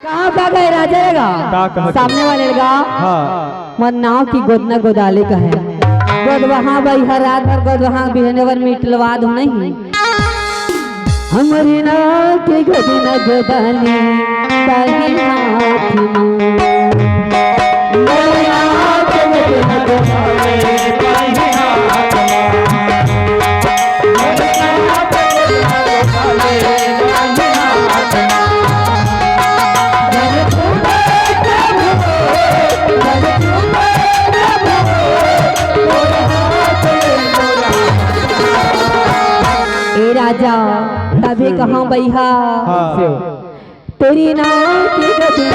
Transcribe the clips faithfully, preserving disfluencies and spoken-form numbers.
कहाँ का गए राजा रे गा? का कहा? सामने वाले गा। हाँ। मोर नाव की गोदना गोदाले का है। गोदवहा बइहा रात भर गोदवहा बिहने बर मिटलवा दो नहीं। हमरी नाव के गोदना गोदाले काहे हाथ में। हमरी नाव के गोदना गोदाले काहे हाथ में। ए राजा, तभे कहाँ बइहा। हाँ। तेरी नाव की गति।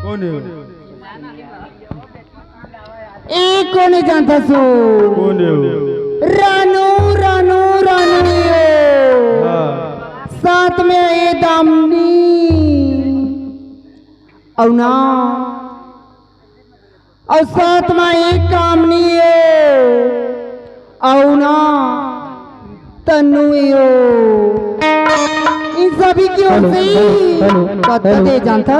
कौन है? ए कोन जानता सो? कौन है वो? रानू, रानू, रानू यो। हाँ। साथ में ए दामनी। अउ ना, अउ साथ में ए कामनी यो। अउ ना, तन्नू यो। इन सभी की ओर से ही। हेलो, हेलो, कत्ता हेलो। दे जानता?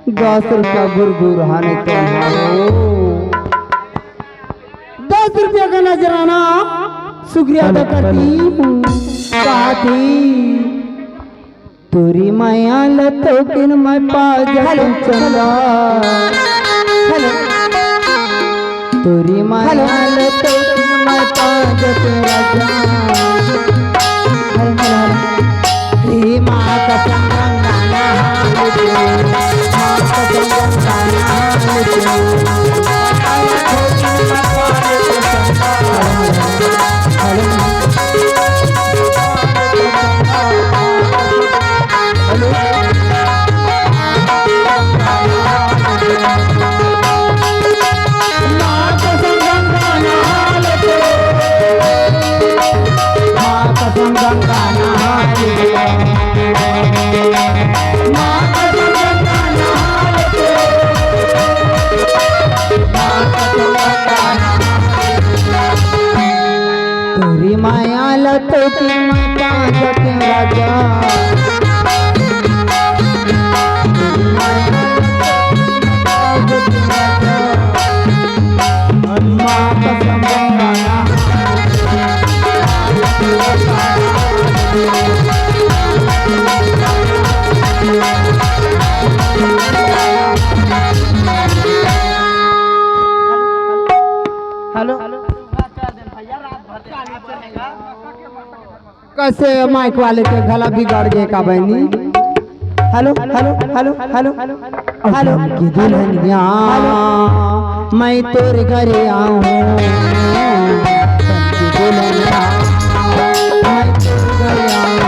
दस रुपया गुरगुर हाने तो हो। दस रुपया का नजराना शुक्रिया अदा करती हूँ। साथी, तोरी माया ल तोकिन मैं पा जाऊं चंदा। हेलो। तोरी माया ल तोकिन मैं पा जाऊं राजा। Hello, hello, hello. हे माँ कसम गंगा नहा ले तू, माँ कसम गंगा नहा ले तू। तोरी माया ल तो कि मैं पाँच के राजा। हेलो। कैसे माइक वाले के गला बिगड़ गे का बहनी? Hello, hello, hello, hello, hello. की दुल्हनिया, मैं तोर घरे आऊं। की दुल्हनिया, मैं तोर घरे आऊं।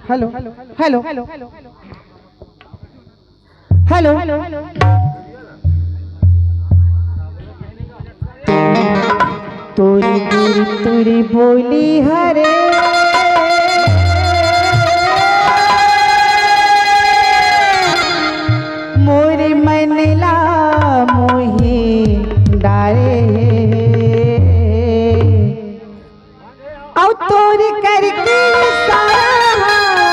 Hello, hello. हेलो। तोरी तोरी तोरी बोली हरे मोर मन ला मोही डारे हे। अउ तोर करके इशारा ह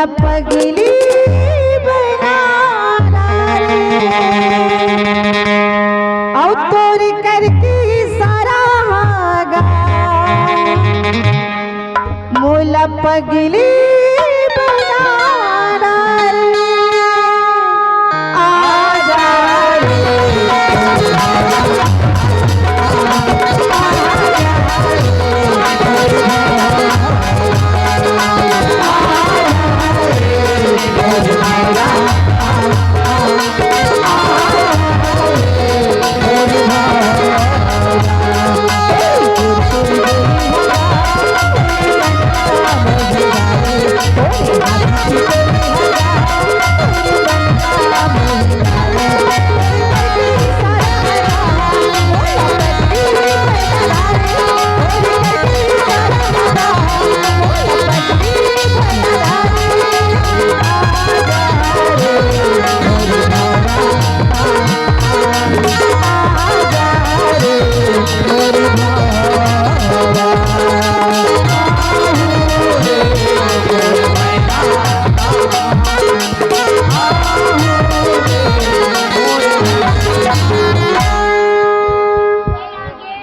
पगली बनाना रे, अउ तोर करके सारा हागा, मोला पगली बनाना रे। आजा रे।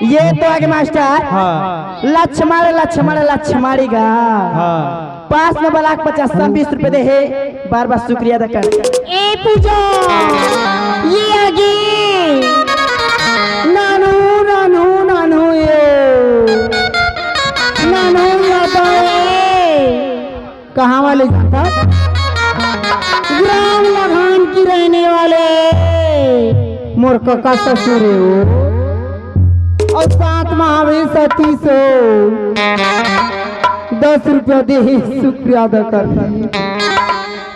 ये तो आगे मास्टर। हाँ। लक्ष्मण, लक्ष्मण, लक्ष्मणी गा। हाँ। पास में ब्लॉक पचास सौ बीस रुपए दे हे, बार बार शुक्रिया अदा कर। ए पूजा, ये आगे। नानू, नानू, नानू, ये। नानू, ये तो ये। कहाँ वाले जानता? ग्राम लखान की रहने वाले। मोर कका ससुर हे वो। अउ साथ में हवे सतीश हो। दस रुपया दे, शुक्रिया अदा कर।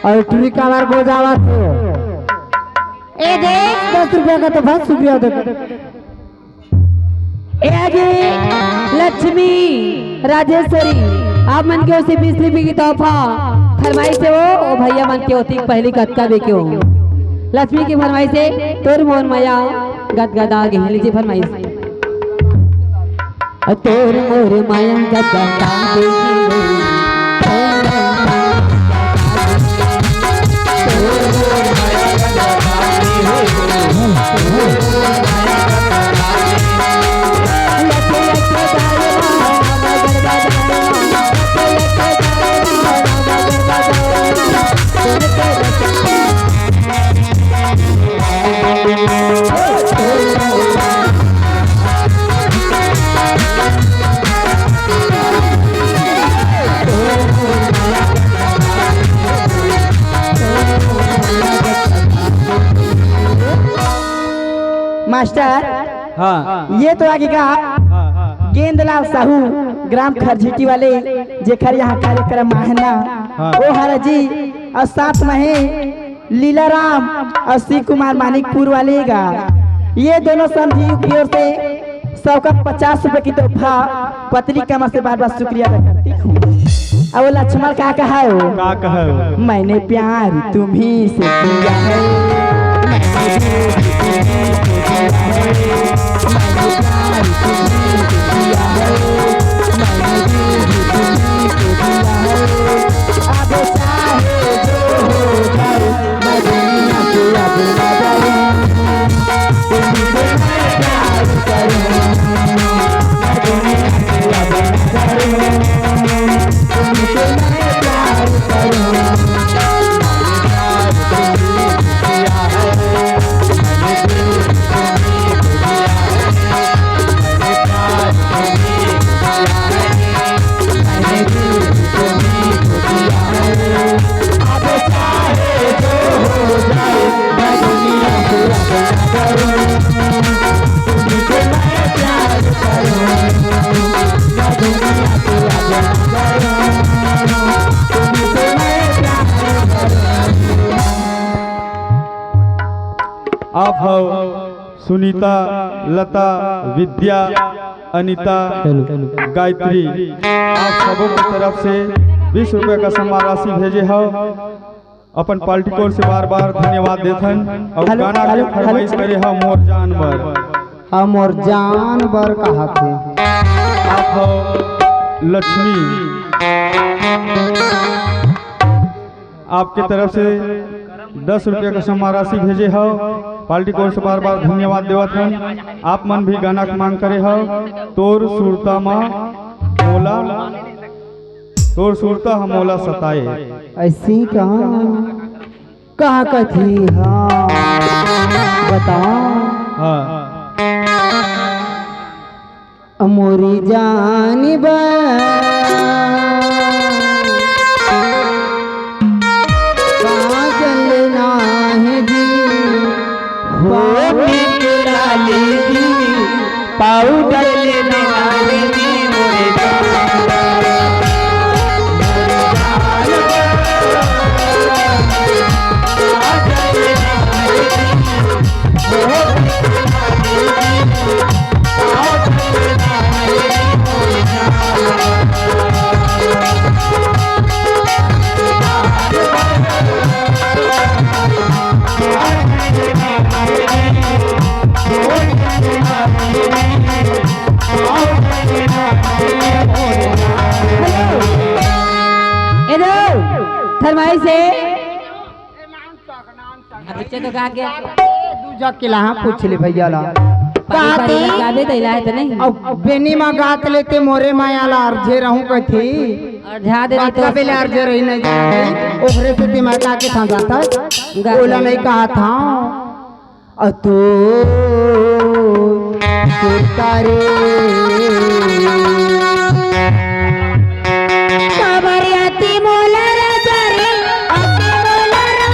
अउ टुरी काबर गोजावत हो? ए दे। दस रुपया का तो बहुत शुक्रिया अदा कर। ए आगे लक्ष्मी राजेश्वरी, आप मन के ओर से बीस रुपये की तोहफा फरमाइश हे वो, ओ भैया मन के ओती पहली कतका बेके हो। लक्ष्मी की फरमाइश हे, तोर मोर मया गदगदा गे। लीजिए फरमाइश। तोर मोर मया गदगदा गे। मास्टर, हाँ। ये तो आगे का हाँ, हाँ, हाँ। गेंदलाल साहू, ग्राम खरझिटी वाले, जेकर यहाँ कार्यक्रम आहे ना, हाँ। ओ हर जी, अउ साथ में हे लीलाराम अउ शिव कुमार मानिकपुर वाले गा। ये दोनों समधी की ओर से सबका पचास रुपए की तोहफा पतली कमर से बार बार शुक्रिया अदा करती हूँ। अब वो लक्ष्मण का कहा हो? का कहा हो? मैंने प्यार तुम्ही से किया है। आप हो सुनीता, लता, विद्या, अनिता, गायत्री, आप सबों की तरफ से बीस रुपए का सम्मान राशि भेजे हो। अपन पार्टी की ओर से बार बार धन्यवाद देथन। अउ गाना के फरमाइश करे हो मोर जान बर। हाँ, मोर जान बर कहा थे। आप हो लक्ष्मी। आपके तरफ से दस रुपया का सम्मान राशि भेजे हव। पार्टी की ओर से बार बार धन्यवाद देवत हन। आप मन भी गाना के मांग करे हव, तोर सुरता मा मोला, तोर सुरता ह मोला सताए। ऐसी कहा, कहा कथी, हाँ, बता। हाँ। मोरी जान बा, काजल नाही जी, होठ के लाली जी, पाउडर लेना है जी, मोरी जान बा। ए दो, फरमाइश है। अब बच्चे तो गा गया। दू जग के लाहा पूछ ले भैया ला। पानी पानी काते? ला गाबे तो इलाज तो नहीं। अब बेनी मा गात लेते मोरे माया ला अर्जे रहूं कथी। और जा दे नहीं तो बाका बेले अर्जे रही नहीं जाते। ओकरे से दिमाग आके था जाता। गा ओला दे। नहीं कहा था। अतो सुरता रे। काबर अति मोला राजा रे, अति मोला राजा।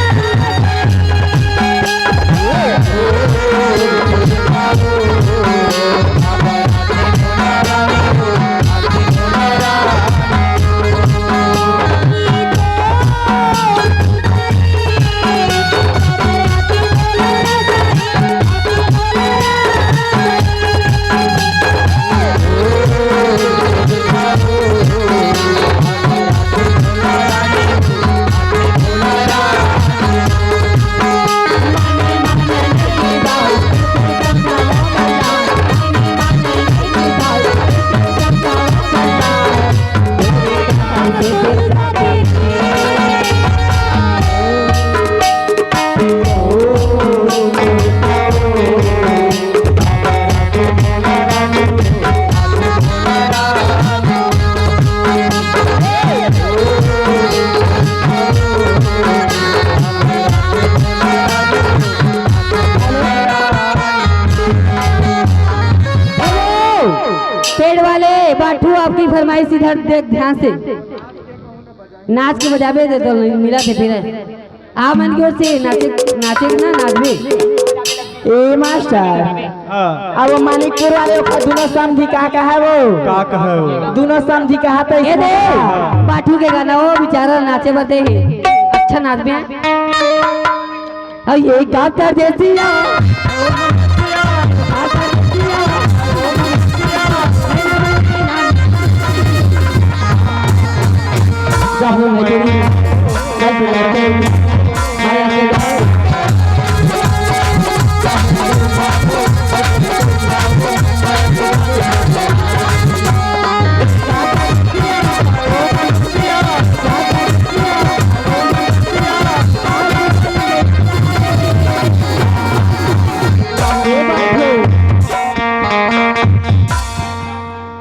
पेड़ वाले बाठू, आपकी फरमाइश इधर देख ध्यान से। नाच के बजाबे दे तो नहीं मिला थे फिर। आप मन की ओर से नाचे, नाचे ना नाचबे। ए मास्टर, हाँ। अब मानिकपुर वाले ओकर दुनो समधी का कहे वो? का कहे वो? दुनो समधी कहा तो ए दे, इसमें बाठू के गाना वो बेचारा नाचे बर दे है। अच्छा नाचबे। अब ये डॉक्टर देसिया।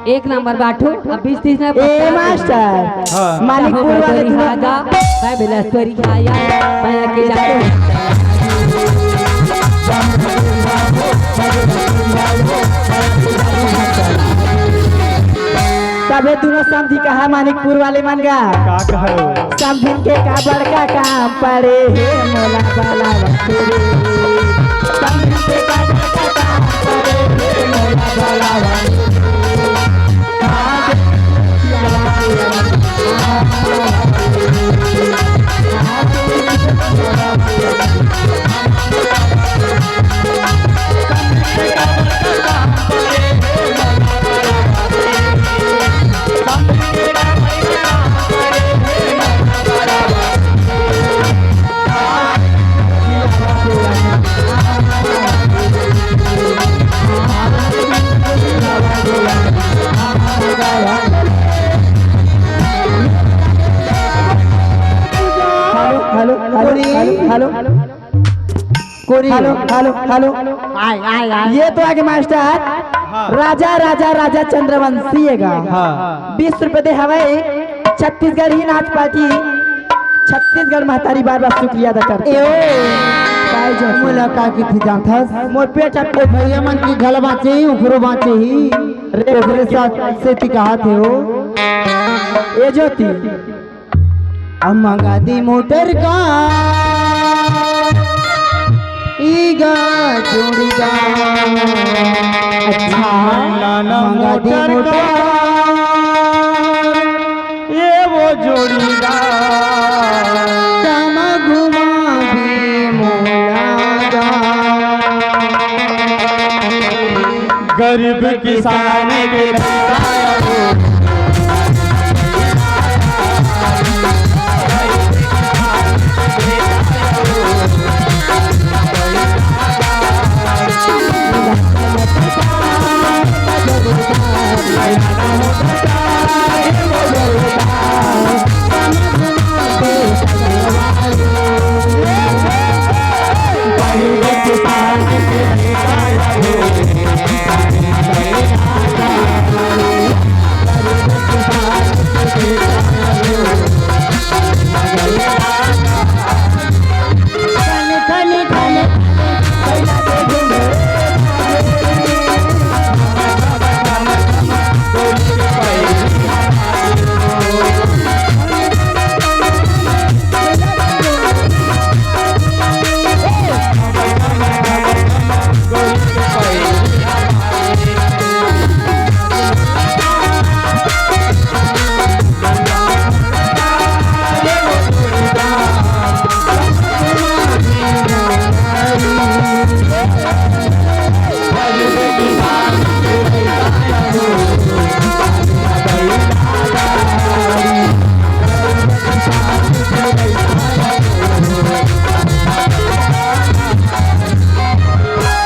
एक नंबर बाठू, अब बीस तीस में ए मास्टर, हाँ। मानिकपुर वाले दुनो राजा, मैं बिलासपुरी खाया, मैं आके जाके तबे दुनो समधी कहा मानिकपुर वाले मन गा। का कहे? समधिन के का बड़का काम पड़े हे मोला बाला वस्तुरी। समधिन के का बड़का काम पड़े हे मोला बाला वस्तुरी। Hello, hello, hello. आय, आय, आय। ये तो आगे मास्टर। हाँ। राजा, राजा, राजा चंद्रवंशी हे गा। हाँ। बीस रुपए दे हवय। छत्तीसगढ़ी नाच पार्टी, छत्तीसगढ़ महतारी बार बार शुक्रिया अदा करथे। ए ओ, काय जो मोला का किथे जानथस? मोर पेट ह ओ भैया मन की घला बाँचे ही, उखरो बाँचे ही। रे ओकरे साथ से ती कहा थे हो। ए ज्योति, अब मंगा दी मोटर का ईगा जोड़ीदार। अच्छा, मंगा दी मोटर का। ये वो जोड़ीदार। तम घुमा भी मोला गा। गरीब किसान के बेटा हो।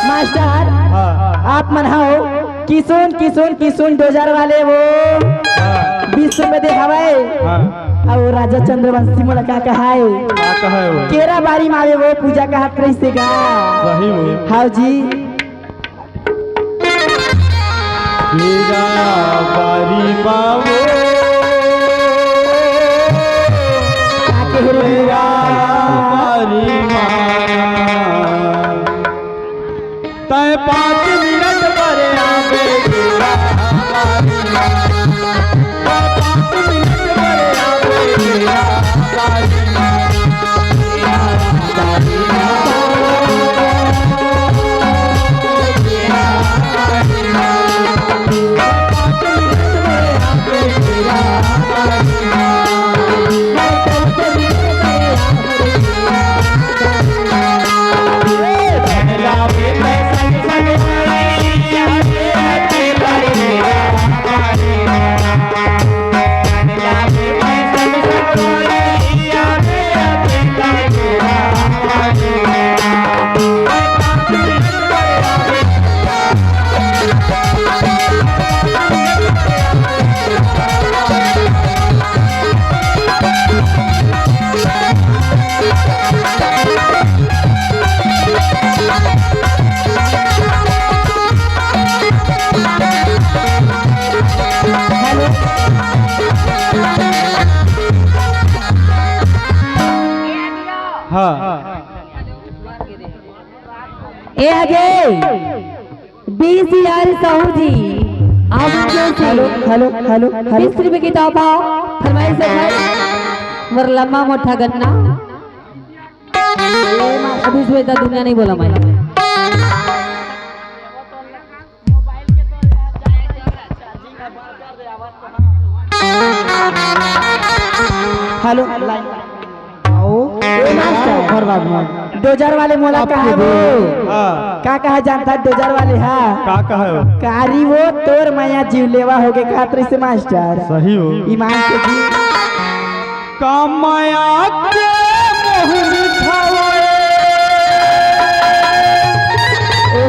मास्टर, हाँ। आप मन हव किसुन, किसुन, किसुन डोजर वाले वो हाँ। बीस रुपए दे हवय। हाँ। अउ राजा चंद्रवंशी मोला का कहाय? का कहाय वो? केरा बारी म आवे वो पूजा कहत रहिसे गा। सही वो। हाँ जी। केरा बारी म वो। का कहे रे? केरा बारी म। तैं पाँच मिनट बर आबे बेरा बारी म। तैं पाँच मिनट बर आबे बेरा बारी म। हाँ। ए आगे बीस हजार साहू जी, आप जो से हेलो, हेलो, हेलो, हेलो। बीस रुपए की तोहफा फरमाइश है भाई। मोर लम्बा मोटा गन्ना। अभी इसमें इतना दुनिया नहीं बोला मैं। Hello, line. आओ। ए मास्टर। घर बाद में। डोजर वाले मोला आपके कहा वो? हाँ। का कहा जानता डोजर वाले? हाँ। का कहा वो? कारी वो तोर मया जीव लेवा हो गए कहत रहिसे मास्टर। सही हो। ईमान से जी। का मया के मोह मिठावे,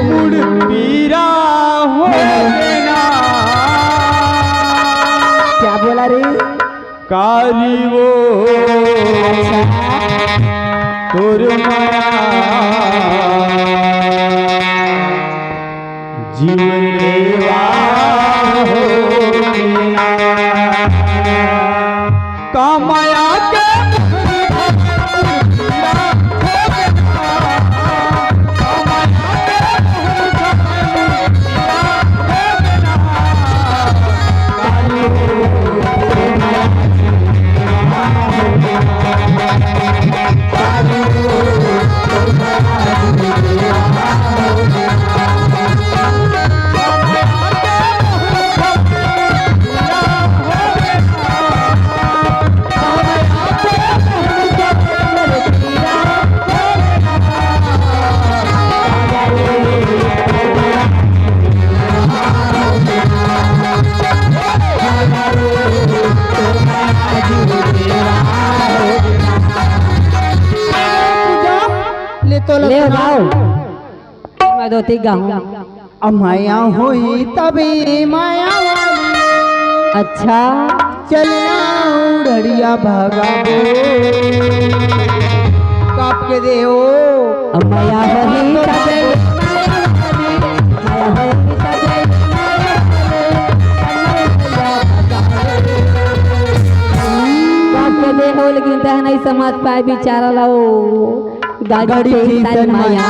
मुड़ पीरा हो गे ना। क्या बोला रे? कारी वो। अच्छा। तोर माया जीवन लेवा हो गेना। का माया के ले तो ले लखना। मैं दो तीन गाऊं। अब माया होई तभी माया वाली। अच्छा। चलना उड़ड़िया भागा दो। काप के दे ओ। अब माया होई तभी माया वाली। माया होई तभी माया वाली। काप के दे हो, लेकिन तह नहीं समझ पाए बेचारा लो। गाड़ी गाड़ी के के तन तन माया माया।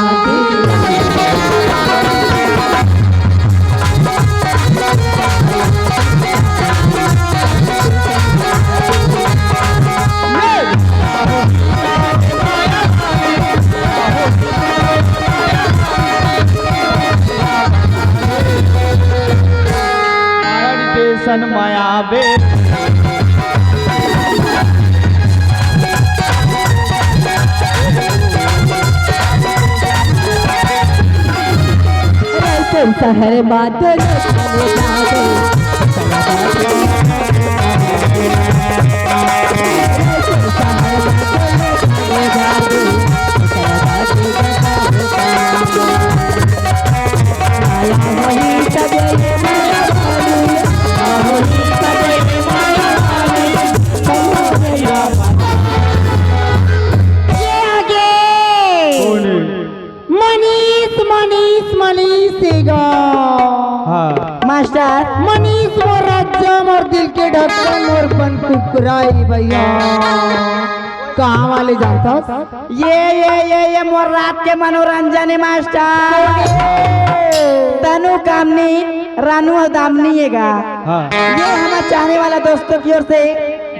गाड़ी के तन माया बे। शहर बात मनीष, मनीष, मनीष हे गा। हाँ। मास्टर। मनीष मोर राजा, मोर दिल के ढक्कन, मोर बन कुकरा ए भैया। कहाँ वाले जानथस? ये, ये, ये, ये मोर रात के मनोरंजन हे मास्टर। तनु कामनी, रानू और दामनी हे गा। हाँ। ये हमारे चाहने वाला दोस्तों की ओर से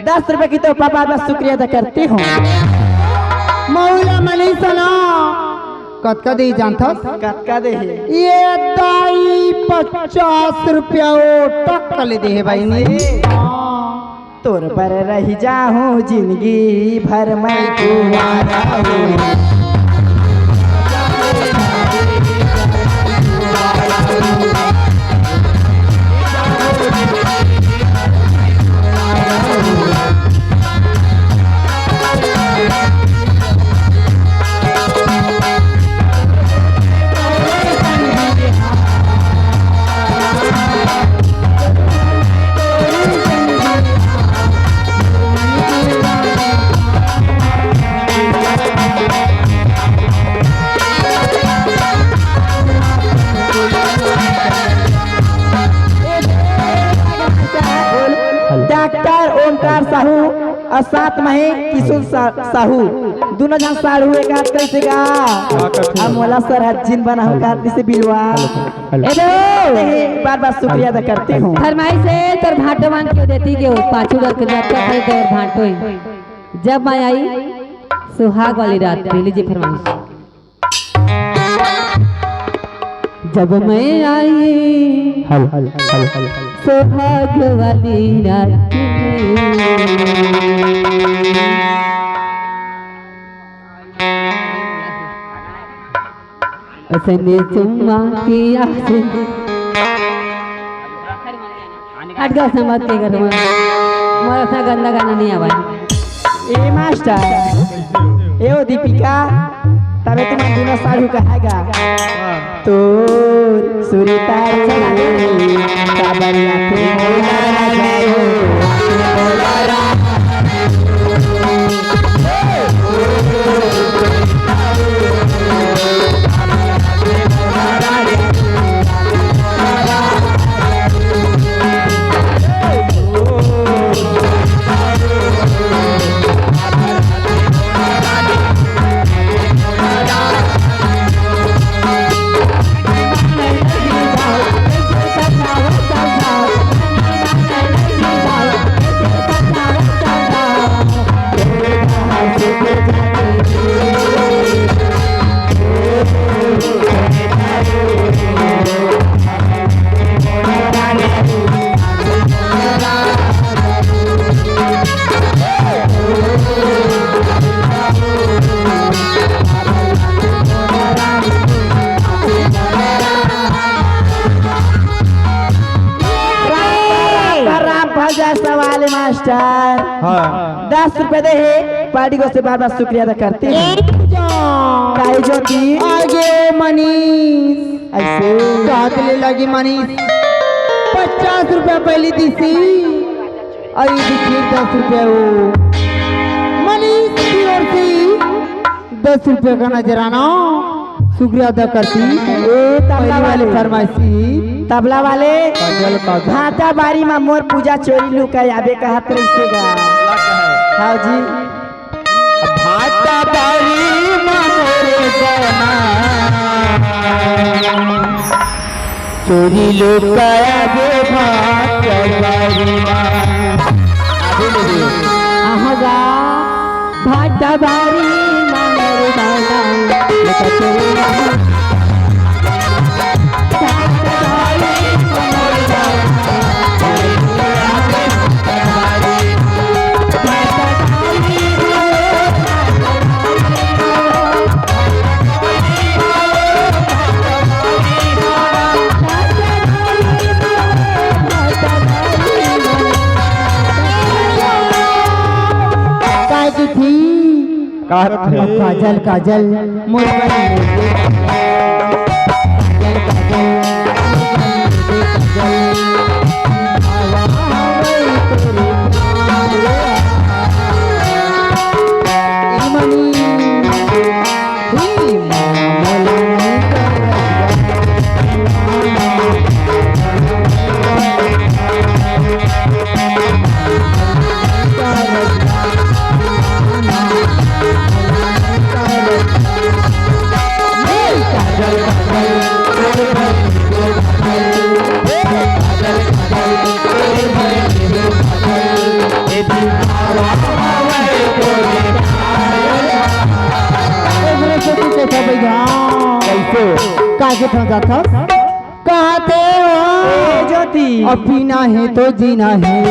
दस रुपए की तोहफा, बार बार शुक्रिया अदा करती हूँ। मौला मनीष ना। कतका देही जानथस? कतका देही? ये दाई पचास रुपया ओ टक ले देहे बहिनी। तोर बर रहि जाहूँ जिनगी भर मैं कुंवारा हूँ। डॉक्टर ओमकार साहू और साथ में ही किशुन सा-, साहू, दोनों झन साढ़ू एक हाथ कैसे गा? अब मोला सरहद जिन बना हो, कहा से बिलवा। हेलो। बार बार शुक्रिया अदा करती हूँ। फरमाइश हे तोर भांटो मान के देती के पाछू डर के जाता है तोर भांटो हे। जब मैं आई सुहाग वाली रात पे, लीजिए फरमाइश। जब मैं आई हल, हल, हल, हल, हल। सुहाग वाली रात में। असने चुम्मा की आसे। हट गा, समझ के घर में। मोर अइसना गंदा गाना नहीं आवा। ए मास्टर, ए ओ दीपिका, तबे तुमन दोनों साढ़ू कहाएगा। तोर सुरता रे, काबर या तू बोला रे, बोला रे। हजार सवाल है मास्टर। हाँ। दस रुपए दे हे, पार्टी को से बार बार शुक्रिया अदा करते हैं। ए जो। काहे ज्योति? आगे मनीष। ऐसे। काट ले लगी मनीष। पचास रुपया पहली दिसी। अरे दिखी दस रुपया वो। मनीष की ओर से दस रुपया का नजराना। शुक्रिया अदा करती। ए, तबला पहली वाली वाले। फरमाइशी। तबला वाले। काजल, काजल। भाटा बारी मा मोर पूजा चोरी लुका आबे कहत रहिसे गा। हाँ जी। भाटा बारी मा मोर बना। चोरी लुका आबे भाटा बारी मा। आबे ले रे। आहा गा। भाटा बारी मा मोर बना। काय की थी? का रथे? काजल, काजल, मोर बहिनी। काजल, काजल, मोर बहिनी, काजल। ए मनी, हे मामला। कैसे? का के फंसा था? कहते हो ए ज्योति। अब पीना है तो जीना है।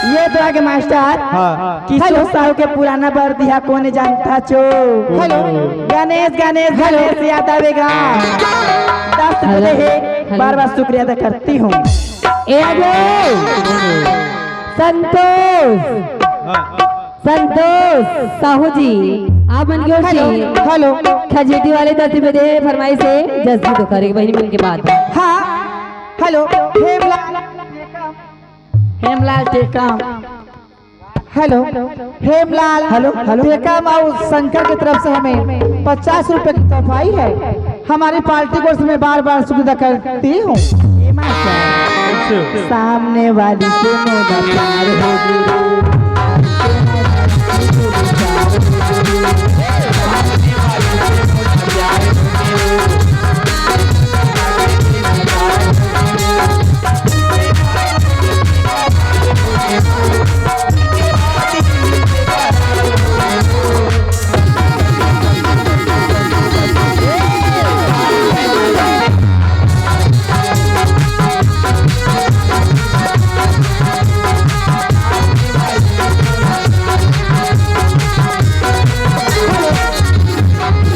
ये तो आगे मास्टर। हाँ। किशोर साहू के पुराना बरदिहा कोने जानता छो? हेलो। गणेश, गणेश, हेलो। गणेश यादव एगा। दस रुपए हेलो। दे हे, हेलो। बार बार शुक्रिया अदा करती हूँ। ए आगे। संतोष। संतोष साहू जी, आप मन की ओर से हेलो। हेलो। खजेटी वाले दस रुपए दे फरमाइश है, जस भी तो करेगी बहनी मन के बाद। हाँ। Hello. Hemlal. Hemlal Tekam. Hello, Hemlal, hello, hello. Tekam और शंकर की तरफ से हमें पचास रुपए की तोहफा आई है। हमारी पार्टी को मैं बार बार शुक्रिया करती हूँ। सामने वाली से मोरा प्यार हो गई।